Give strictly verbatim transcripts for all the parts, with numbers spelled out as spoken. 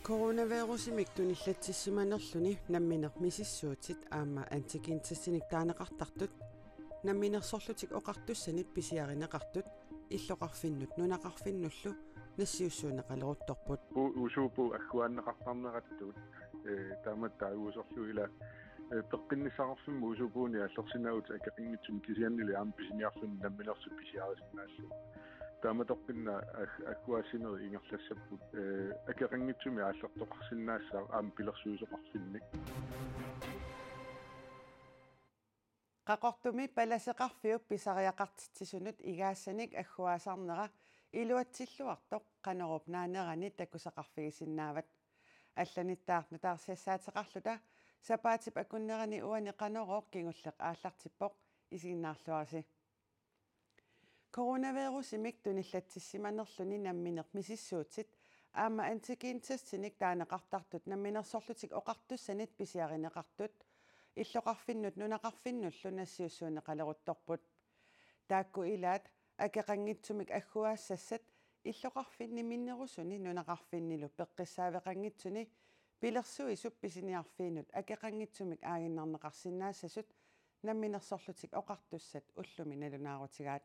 Coronavirusimik tunillatsissimanerluni nammineq misissuutit aamma antigentestinik taaneqartartut namminersorlutik oqartussanit pisiarineqartut illoqarfinnut nunaqarfinnullu nassiussuunneqaleruttorput. Pu-, usuupu agguaanneqartarnerattuut, ee, taamatut taaguusorlu ila, ee, peqqinnissaqarfimmi usuupuuni aallersinnaavugut akeqanngitsumik kisiannili aamma pisiniarfinni namminersoq pisiarisinnaallugu. Taamatoqqinnaaq ag-, agguaassinerit ingerlassapput, ee, akeqanngitsumik aallertoqarsinnaassaaq aamma pilersuisoqarfinni. Qaqortumi palaseqarfiup pisariaqartitsisunut igaassanik agguaasarnera iluatsilluartoq Qanoruup naanerani takusaqarfigisinnaavat. Allanittaaq nutaarsiassaateqarluta sapaatip akunnerani uani Qanorooq kingulleq aallartippoq, isiginnaarluarisi. Coronavirusimik tunillatsissimanerluni nammineq misissuutit aamma antigentestinik taaneqartartut namminersorlutik oqartussanit pisiarineqartut illoqarfinnut nunaqarfinnullu nassiussuunneqaleruttorput. Taakku ilaat akeqanngitsumik agguaassassat illoqarfinni minnerusuni nunaqarfinnilu peqqissaaveqanngitsuni pilersuisup pisiniarfiinut akeqanngitsumik aaginnarneqarsinnaassasut namminersorlutik oqartussat ullumi nalunaarutigaat.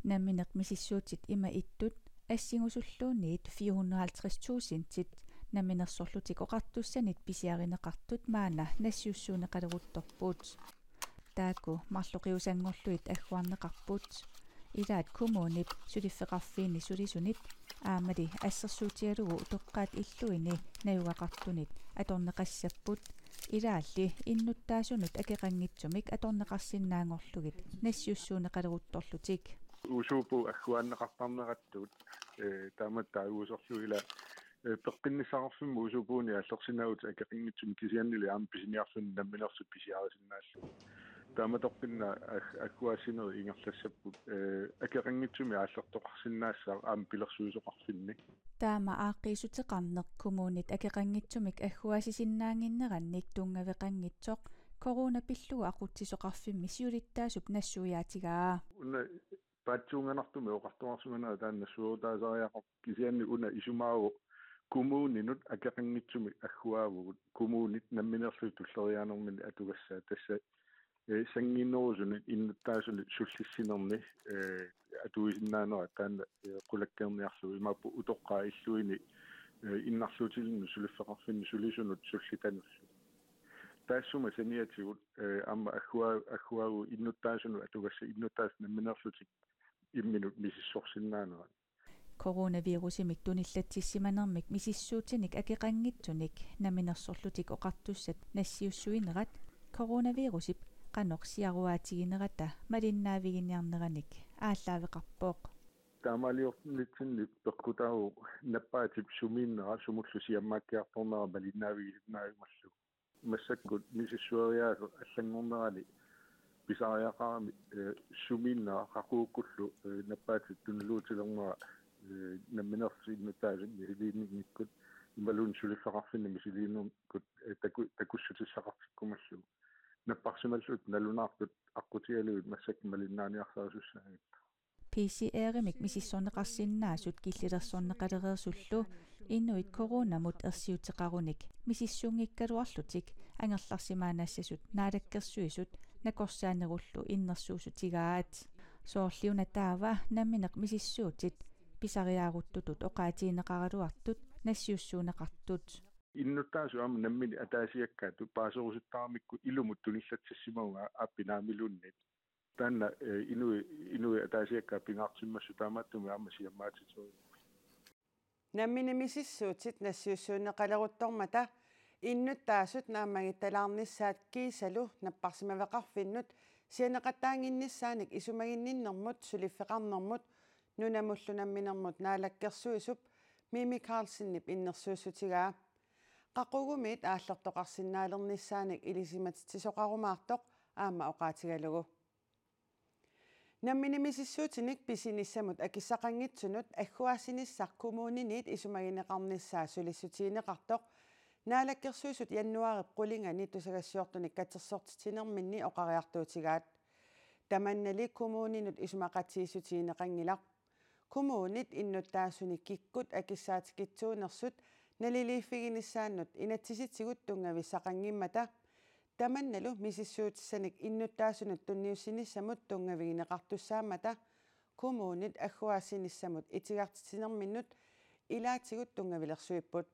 Nammineq misissuutit ima ittut assingusulluunniit fire hundrede og halvtreds tusindit namminersorlutik oqartussanit pisiarineqartut maanna nassiussuunneqaleruttorput. Taakku marloqiusanngorlugit agguarneqarput. Ilaat kommunip suliffeqarfiini sulisunit aammali assersuutigalugu utoqqaat illuini najugaqartunit atorneqassapput. Ilaalli innuttaasunut akeqanngitsumik atorneqarsinnaanngorlugit nassiussuunneqaleruttorlutik. Usuupu agguaanneqartarnerattuut, ee, taamatut taaguusorlu ila, ee, peqqinnissaqarfimmi usuupuuni aallersinnaavugut akeqanngitsumik kisiannili aamma pisiniarfinni namminersoq pisiarisinnaallugu. Taamatoqqinnaaq ag-, agguaassinerit ingerlassapput, ee, akeqanngitsumik aallertoqarsinnaassaaq aamma pilersuisoqarfinni. Taama aaqqiissuteqarneq kommunit akeqanngitsumik agguaassisinnaannginnerannik tunngaveqanngitsoq corona pillugu aqutsisoqarfimmi siulittaasup nassuiaatigaa. Una paatsuunganartumik oqartoqarsimanera taanna nassuerutaasariaqarpoq, kisianni una isumaavoq kommuninut akeqanngitsumik agguaavugut, kommunit namminerlutik tulleriiaanerminni atugassaat, tassa, ee, sanngiinnerusunit innuttaasunit sullissinerni, ee, atuisinnaanerat taanna, ee, qulakkeerniarlugu, imaappoq utoqqaat illuini, ee, innarluutilinnut suliffeqarfinni sulisunut sullitanullu. Taassuma saniatigut, ee, aamma agguaa-, agguaavugut innuttaasunut atugassat innuttaasut namminerlutik imminut misissorsinnaanerat. Coronavirusimik tunillatsissimanermik misissuutinik akeqanngitsunik namminersorlutik oqartussat nassiussuinerat coronavirusip qanoq siaruaatiginerata malinnaaviginiarneranik aallaaveqarpoq. Taamaaliornitsinni peqqutaavoq nappaatip sumiinnera sumullu siammaakkiartornera malinnaavigisinnaajummallugu. Massakkut misissueriaaseq allanngornerani pisariaqarami, ee, sumiinnera qaqugukkullu, ee, nappaatip tuniluutilernera, ee, namminerlutik innuttaasut misiliinnginnikkut imaluunniit suliffeqarfinni misiliinermikkut, ee, taku-, takussutissaqartikkumallugu. Napparsimallutik nalunaartut aqqutigalugit massakkut malinnaaniarsarisussaagit. P C R-imik misissorneqarsinnaasut killilersorneqalereersullu inuit coronamut ersiuteqarunik misissunngikkaluarlutik angerlarsimaannassasut Naalakkersuisut nakorsaanerullu innersuussutigaat. Soorliuna taava nammineq misissuutit pisariaaruttutut oqaatigineqaraluartut nassiussuunneqartut. Innuttaasut aamma nammineq ataasiakkaat paaserusuttaramikku ilumut tunillatsissimavunga aappi naamiluunniit. Taanna, ee, inui-, inuit ataasiakkaat pingaartimmassuk taamaattumik aamma siammaatitsivoq. Nammineq misissuutit nassiussuunneqaleruttormata innuttaasut naammagittalaarnissaat kiisalu napparsimaveqarfinnut sianeqattaannginnissaanik isumaginninnermut suliffeqarnermut nunamullu namminermut Naalakkersuisup Mimi Karlsenip innersuussutigaa. Qaqugumiit aallertoqarsinnaalernissaanik ilisimatitsisoqarumaartoq aamma oqaatigalugu. Nammineq misissuutinik pisinissamut akissaqanngitsunut agguaassinissaq kommuniniit isumagineqarnissaa sulissutigineqartoq Naalakkersuisut januaarip qulingani tusagassiortunik katersortitsinerminni oqariartuutigaat. Tamannali kommuninut isumaqatigiissutigineqanngilaq. Kommunit innuttaasunik kikkut akissaatikitsuunersut naliliiffiginissaannut inatsisitigut tunngavissaqanngimmata, tamannalu misissuutissanik innuttaasunut tunniussinissamut tunngavigineqartussaammata kommunit agguaassinissamut itigartitsinerminnut ilaatigut tunngavilersuipput.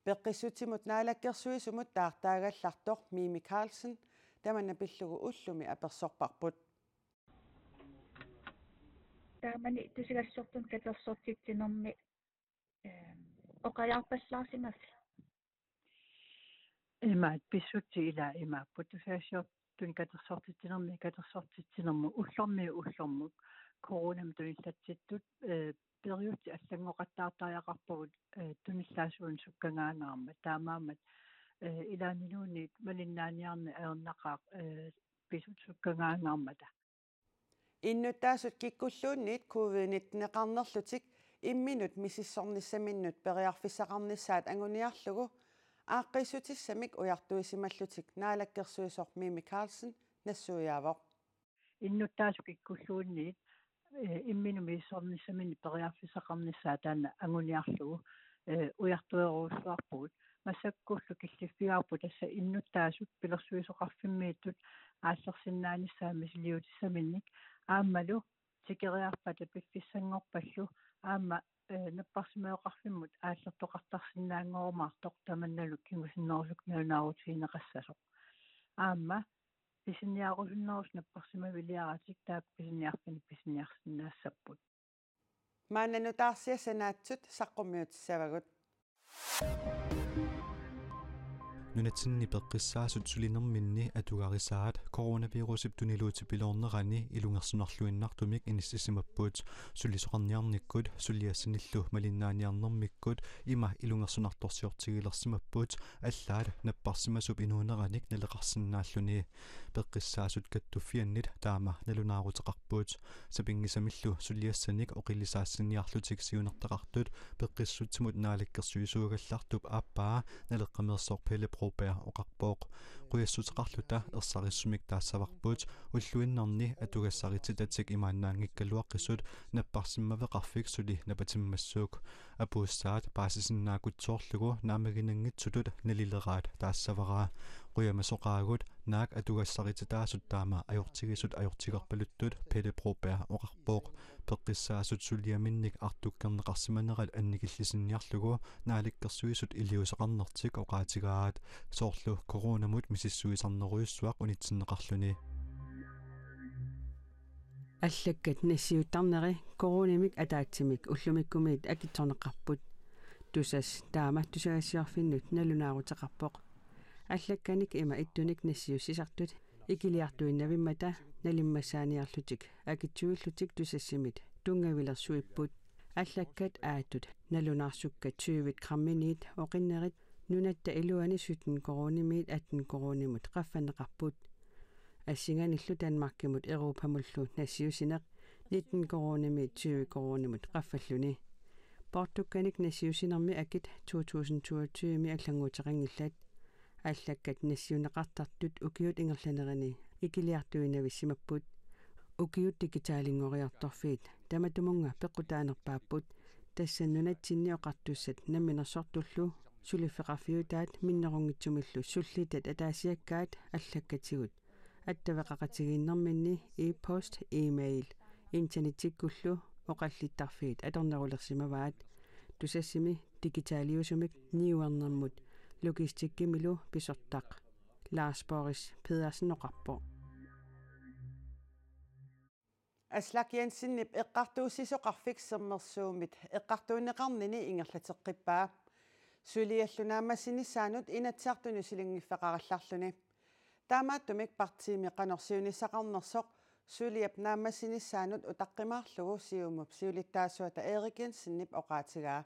Peqqissutsimut naalakkersuisumut taartaagallartoq Mimi Karlsen tamanna pillugu ullumi apersorparput. Taamani tusagassiortunut katersortitsinermi, ehm, oqajaarpallaarsimavit? Imaat pissutsit ilaat imaapput: tusagassiortunut katersortitsinermi katersortitsinermut ullormiit ullormut coronamik tunillatsittut, eh, periutsit allanngoqattaartariaqarpagut, eh, tunillaassuunik sukkagaangaarmat, taamaammat, eh, ilaanniluunniit malinnaaniarneq ajornaqaaq, eh, pisut sukkagaangaarmata. Innuttaasut kikkulluunniit covid nitten-eqarnerlutik imminut misissornissaminnut periarfissaqarnissaat anguniarlugu aaqqiissutissamik ujartuisimallutik naalakkersuisoq Mimi Karlsen nassuiaavoq. Innuttaasut kikkulluunniit, eh, imminut misissornissaminnut periarfissaqarnissaat taanna anguniarlugu, eh, ujartuerujussuarpugut. Massakkullu killiffigaarput tassa innuttaasut pilersuisoqarfimmiittut aallersinnaanissaat misiliutissaminnik aammalu tikeriarpata piffissanngorpallu aamma, eh, napparsimaveqarfimmut aallertoqartarsinnaanngorumaartoq tamannalu kingusinnerusukkut nalunaarutigineqassasoq. Aamma pisiniarusunnerusoq napparsimaviliaratik taakku pisiniarfinni pisiniarsinnaassapput. Maanna nutaarsiassat naatsut saqqummiutissavagut. Nunatsinni peqqissaasut sulinerminni atugarisaat coronavirusip tuniluutipiloornerani ilungersunarluinnartumik inissisimapput. Sulisoqarniarnikkut, suliassanillu malinnaaniarnermikkut ima ilungersunartorsiortigilersimapput, allaat napparsimasup inuuneranik naleqarsinnaalluni. Peqqissaasut kattuffiannit taama nalunaaruteqarput. Sapinngisamillu suliassanik oqilisaassiniarlutik siunertaqartut peqqissutsimut naalakkersuisuugallartup aappaa Naleqqameersoq Pele Broberg oqarpoq. Qujassuteqarluta ersarissumik taassavarput ulluinnarni atugassarititatik imaannaanngikkaluaqisut napparsimmaveqarfik suli napatimmassuk. Apuussaat paasisinnaagutsoorlugu naammaginanngitsutut nalileraat taassavara. Qujamasoqaagut naak atugassarititaasut taama ajortigisut ajortigerpaluttut, Pele Broberg oqarpoq. Peqqissaasut suliaminnik artukkerneqarsimanerat annikillisinniarlugu naalakkersuisut iliuuseqarnertik oqaatigaat. Soorlu coronamut misissuisarnerujussuaq unitsinneqarluni. Allakkat nassiuttarneri coronamik ataatsimik ullumikkumiit akitsorneqarput. Tusass taama tusagassiorfinnut nalunaaruteqarpoq. Allakkanik ima ittunik nassiussisartut ikiliartuinnavimmata nalimmassaaniarlutik akitsuillutik Tusassimit tunngavilersuipput. Allakkat aattut nalunaarsukkat tyvit gramminiit oqinnerit nunatta iluani sytten koruunimiit atten koruunimut qaffanneqarput. Assinganillu Danmarkimut Europamullu nassiussineq nitten koruunimiit tyve koruunimut qaffalluni. Portukkanik nassiussinermi akit to tusind toogtyve-mi allannguuteqanngillat. Allakkat nassiunneqartartut ukiut ingerlanerini ikiliartuinnavissimapput. Ukiut digitalinngoriartorfiit tamatumunnga peqqutaanerpaapput. Tassa nunatsinni oqartussat namminersortullu suliffeqarfiutaat minnerunngitsumillu sullitat ataasiakkaat allakkatigut attaveqaqatigiinnerminni e-post, e-mail, internettikkullu oqallittarfiit atornerulersimavaat. Tusassimi digitaliusumik niuernermut logistikkimilu pisortaq Lars Boris Pedersen oqarpoq. Aslak Jensenip eqqartuussisoqarfik Sermersuumit eqqartuunneqarnini ingerlateqqippaa. Suliallu naammassinissaanut Inatsisartuni sulinngiffeqarallarluni. Taamaattumik partiimi qanoq siunissaqarnersoq suliap naammassinissaanut utaqqimaarlugu Siumup siulittaasuata Erik Jensenip oqaatigaa.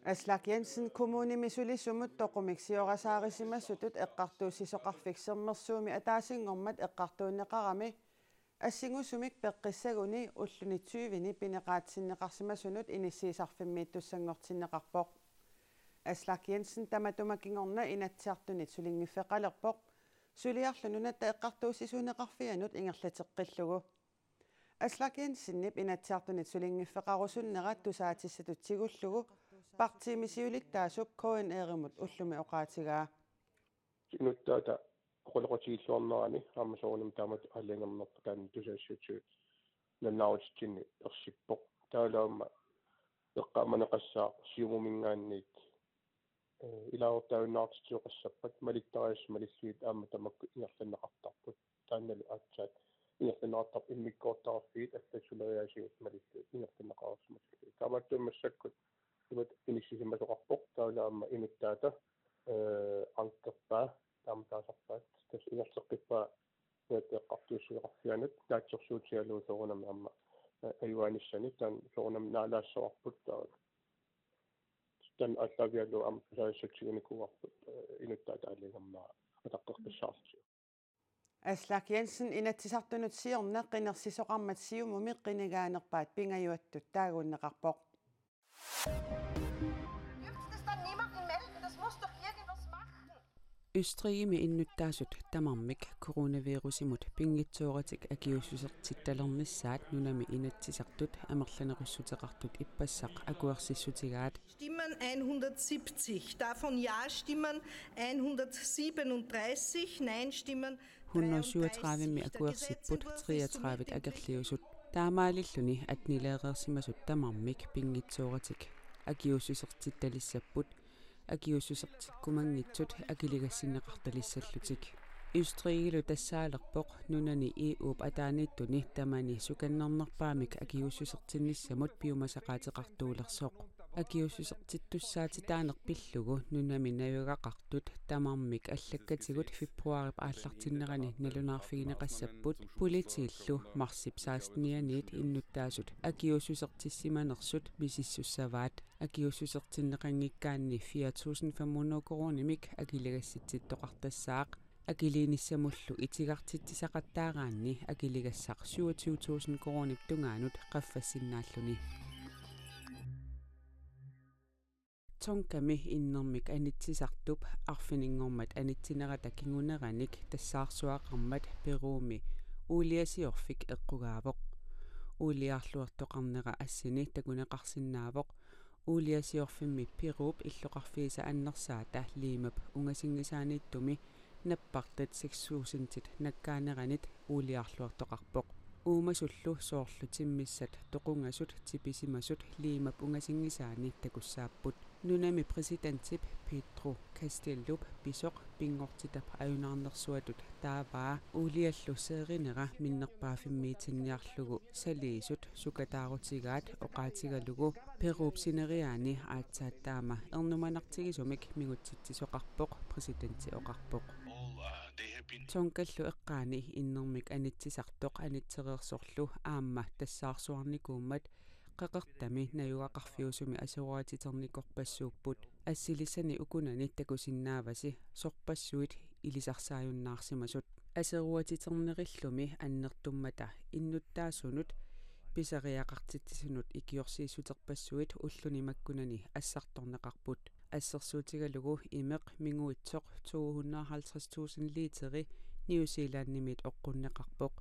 Aslak Jensen kommunimi sulisumut toqumik siorasaarisimasutut eqqartuussisoqarfik Sermersuumi ataasinngormat eqqartuunneqarami assingusumik peqqissaguni ulluni tyveni pineqaatissinneqarsimasunut inissiisarfimmiittussanngortinneqarpoq. Aslak Jensen tamatuma kingorna Inatsisartunit sulinngiffeqalerpoq, suliarlu Nunatta Eqqartuussisuuneqarfianut ingerlateqqillugu. Aslak Jensenip Inatsisartunit sulinngiffeqarusunnera tusaatissatut tigullugu partiimi siulittaasup K N R-imut ullumi oqaatigaa. Inuttaata oqaloqatigilluarnerani aamma soorunami taamatut aalajangernerput taanna tusagassiuutitigut nalunaarutitsinni ersippoq. Taavalu aamma eqqaamaneqassaaq Siumuminngaanniit, eh, ilaasortaajunnaartitsisoqassappat malittarisassat malillugit aamma tamakku ingerlanneqartarput. Taannalu aatsaat ingerlanneqartarput immikkoortorfiit allat suleriaasigut malillugit ingerlanneqareersimasut. Taamaattumik massakkut imatut inissisimasoqarpoq, taavalu aamma inuttaata, eh, ankerpaa taama taasarpaat. Tassa ingerlateqqippaa Nunatta Eqqartuussisoqarfianut naatsorsuutigalugu soorunami aamma, eh, ajugaanissani taanna soorunami naalagaassavarput taava. Taanna aallaavigalugu aamma tusagassiuutitigunikuuarput, eh, inuttaata aalajangernera ataqqeqqissaartigu. Aslak Jensen Inatsisartunut siorna qinersisoqarmat Siumumi qinigaanerpaat pingajuattut taaguunneqarpoq. Gibt es dann niemanden melden? Das muss doch irgendwas machen. Østrigimi innuttaasut tamarmik coronavirusimut pinngitsooratik akiuussusertittalernissaat nunami Inatsisartut amerlanerussuteqartut ippassaq akuersissutigaat. Stimmen einhundertsiebzig, davon Ja-Stimmen einhundertsiebenunddreißig, Nein-Stimmen Hundrede syvogtredive akuersipput treogtredive akerliusut. Taamaalilluni atnileereersimasut tamarmik pinngitsooratik akiuussusertittalissapput, akiuussusertikkumanngitsut akiligassinneqartalissallutik. Østrigilu tassaalerpoq nunani E U-p ataaniittuni tamani sukannernerpaamik akiuussusertinnissamut piumasaqaateqartuulersoq. Akiuussusertittussaatitaaneq pillugu nunami najugaqartut tamarmik allakkatigut februaarip aallartinnerani nalunaarfigineqassapput politiillu marsip sekstenianiit innuttaasut akiuussusertissimanersut misissussavaat. Akiuussusertinneqanngikkaanni fire tusind fem hundrede koruunimik akiligassitsittoqartassaaq. Akiliinissamullu itigartitsisaqattaaraanni akiligassaq syvogtyve tusind koruunip tungaanut qaffassinnaalluni. Tongami innermik anitsisartup arfininngormat anitsinerata kinguneranik tassaarsuaqarmat Peruumi uuliasiorfik eqqugaavoq. Uuliarluartoqarnera assini takuneqarsinnaavoq. Uuliasiorfimmi Peruup illoqarfiisa annersaata Limap ungasinngisaaniittumi nappartat seks tusindinik nakkaaneranit uuliarluartoqarpoq. Uumasullu soorlu timmissat toqungasut tipisimasut Limap ungasinngisaani takussaapput. Nunami præsidentip Pedro Castillop pisoq pinngortitap ajunaarnersuatut taavaa uuliallu seerinera minnerpaafimmiitinniarlugu saliisut sukataarutigaat oqaatigalugu Peruup sineriaani aatsaat taama ernumanartigisumik mingutsitsisoqarpoq, præsidenti oqarpoq. Tongallu eqqaani innermik anitsisartoq anitsereersorlu aamma tassaarsuarnikuummat qeqertami najugaqarfiusumi aseruatiternikorpassuupput. Assilissani ukunani takusinnaavasi sorpassuit ilisarsaajunnaarsimasut. Aseruatiternerillumi annertummata innuttaasunut pisariaqartitsisunut ikiorsiissuterpassuit ulluni makkunani assartorneqarput. Assersuutigalugu imeq minguitsoq to hundrede og halvtreds tusind literi New Zealandimiit oqqunneqarpoq.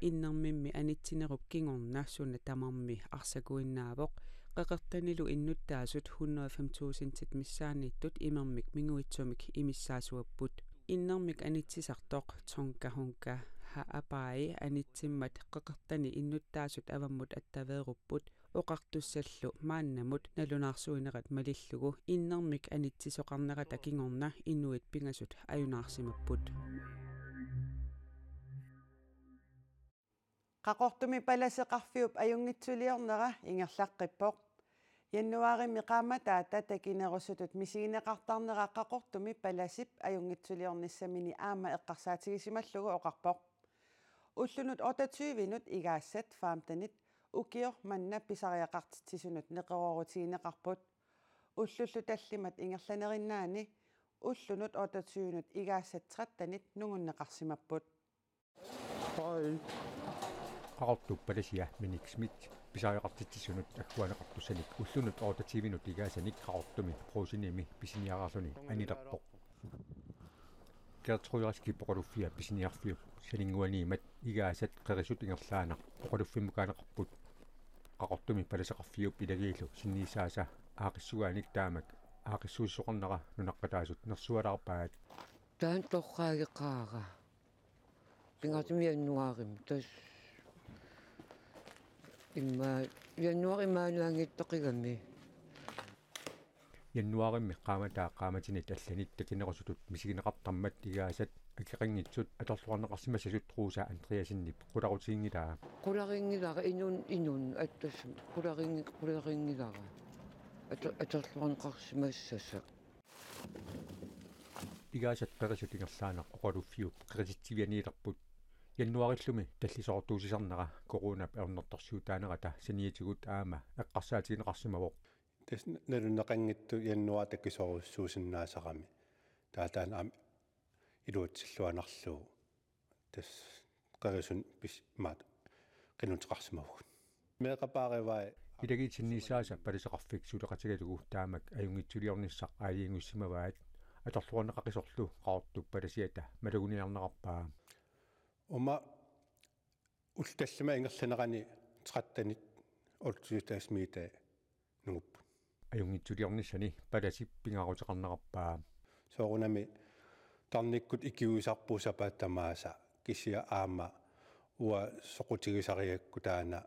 Innermimmi anitsinerup kingorna suna tamarmi arsakuinnaavoq, qeqertanilu innuttaasut hundrede og fem tusindit missaanniittut imermik minguitsumik imissaasuapput. Innermik anitsisartoq Tonga Hunka Ha'apai anitsimmat qeqertani innuttaasut avammut attaveerupput, oqartussallu maannamut nalunaarsuinerat malillugu innermik anitsisoqarnerata kingorna inuit pingasut ajunaarsimapput. Qaqortumi palaseqarfiup ajunngitsuliornera ingerlaqqippoq. Januaarimi qaammataata takinerussutut misigineqartarnera Qaqortumi palasip ajunngitsuliornissamini aamma eqqarsaatigisimallugu oqarpoq. Ullunut otteogtyvenut igaassat femtenit ukioq manna pisariaqartitsisunut neqeroorutigineqarput. Ullullu tallimat ingerlanerinnaanni ullunut otteogtyvenut igaassat trettenit nungunneqarsimapput. Qaqortup palasia Minik Schmidt pisariaqartitsisunut agguaanneqartussanik ullunut otteogtyvenut igaasanik Qaqortumi Brugsenimi pisiniaraarluni anilerpoq. Gertrud Raskip oqaluffia pisiniarfiup Saninnguaniimmat igaasat qerisut ingerlaannaq oqaluffimmukaanneqarput. Qaqortumi palaseqarfiup ilagiillu sinniisaasa aaqqissugaanik taamak aaqqissuussisoqarnera nunaqqataasut nersualaarpaat. Taanna torraageqaara. Pingaartumik januaarimi tassa immaqa januaari maannaanngittoqigami. Januaarimi qaammataa qaammatinit allanit takinerusutut misigineqartarmat igaasat akeqanngitsut atorluarneqarsimassasut Rosa Andreassenip qularutiginngilaa. Qularinngilara inun inun attassam qularingi qularinngilara. Ato- atorluarneqarsimassasut. Igaasat qerisut ingerlaannaq oqaluffiup qerititsivianiilerput. Januaarillumi tallisoortuussisarnera coronap ajornartorsiutaanerata saniatigut aamma eqqarsaatigineqarsimavoq. Tassa nalunneqanngitsoq januaari takisoorujussuusinnaasarami. Taava taanna aamma iluatsilluarnarlugu. Tassa qerisunik pis- maat qinnuteqarsimavugut. Meeqqat paarivai. Ilagiit sinniisaasa palaseqarfik suleqatigalugu taamak ajunngitsuliornissaq aalajangiussimavaat atorluarneqaqisorlu Qaqortup palasiata maluginiarneqarpaa. Uuma ullut tallimat ingerlanerani tretten otteogtres meter nungupput. Ajunngitsuliornissani palasip pingaaruteqarnerarpaa. Soorunami tarnikkut ikiuisarpugut sapaatip tamaasa kisianni aamma uanga soqutigisarigakku taanna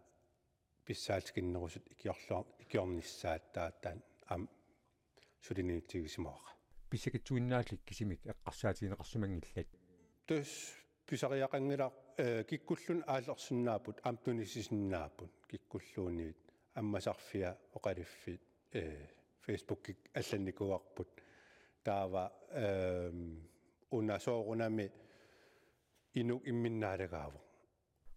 pissaatigerinerusut ikiorluar- ikiornissaat taava taanna aamma suliniutigisimavarput. Pissakitsuinnaallit kisimik eqqarsaatigineqarsimanngillat. Tassa pisariaqanngilaq, eh, kikkulluunniit aallersinnaapput, aamma tunisissinnaapput, kikkulluunniit ammasarfia oqaluffik, eh, Facebookikkut allannikuuarput. Taava, ehm, una soorunami inuk imminnaalagaavoq.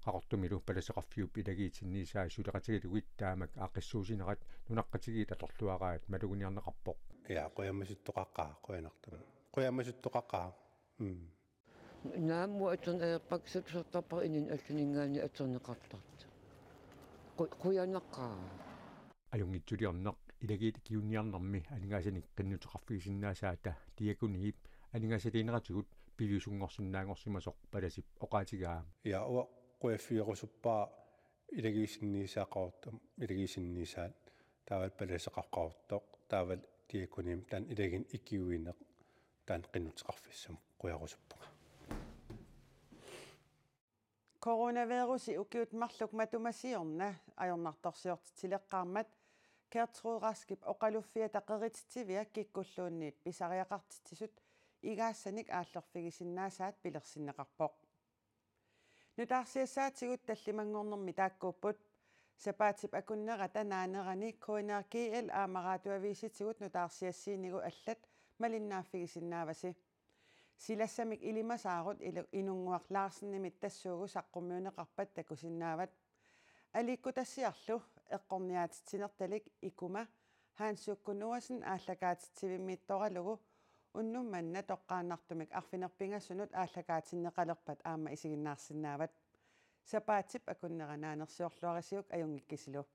Qaqortumilu palaseqarfiup ilagiit sinniisaasa suleqatigalugit taamak aaqqissuussinerat nunaqqatigiit atorluaraat maluginiarneqarpoq. Ja, qujamasuttoqaqaaq, qujanartumik. Qujamasuttoqaqaaq. Mm. Naammu atorneq ajorpakka satusartarpara inunnik allaninngaanniit atorneqartartoq. Qu- qujanaqaaq. Ajunngitsuliorneq ilagiit ikiuiniarnermi aningaasanik qinnuteqarfigisinnaasaata Diakoniip aningaasaliineratigut piviusunngorsinnaanngorsimasoq palasip oqaatigaa. Ja, uanga qujaffigerusuppara ilagiit sinniisaa Qaqortumi, ilagiit sinniisaat taavalu palaseqartoq Qaqortoq, taavalu Diakonimi taanna ilagiinnik ikiuineq taanna qinnuteqarfissamik qujarusuppunga. Coronavirusi ukiut marluk matuma siorna ajornartorsiortitsileqqaarmat Gertrud Raskip oqaluffiata qerititsivia kikkulluunniit pisariaqartitsisut igaassanik aallerfigisinnaasaat pilersinneqarpoq. Nutaarsiassaatigut tallimanngornermi taakkuupput. Sapaatip akunnerata naanerani K N R G L aamma Radioavisitigut nutaarsiassiinigut allat malinnaaffigisinnaavarsi. Silassamik ilimasaarut ilu- Inunnguaq Larsenimit tassuugut saqqummiunneqarpat takusinnaavat. Aliikkutassiarlu eqqorniaatitsinertalik Ikuma Hans Jukku Noasen aallakaatitsivimmiittoralugu unnuk manna toqqaannartumik arfineq-pingasunut aallakaatinneqalerpat aamma isiginnaarsinnaavat. Sapaatip akunnera naanersiorluarisiuk ajunngikkisilu.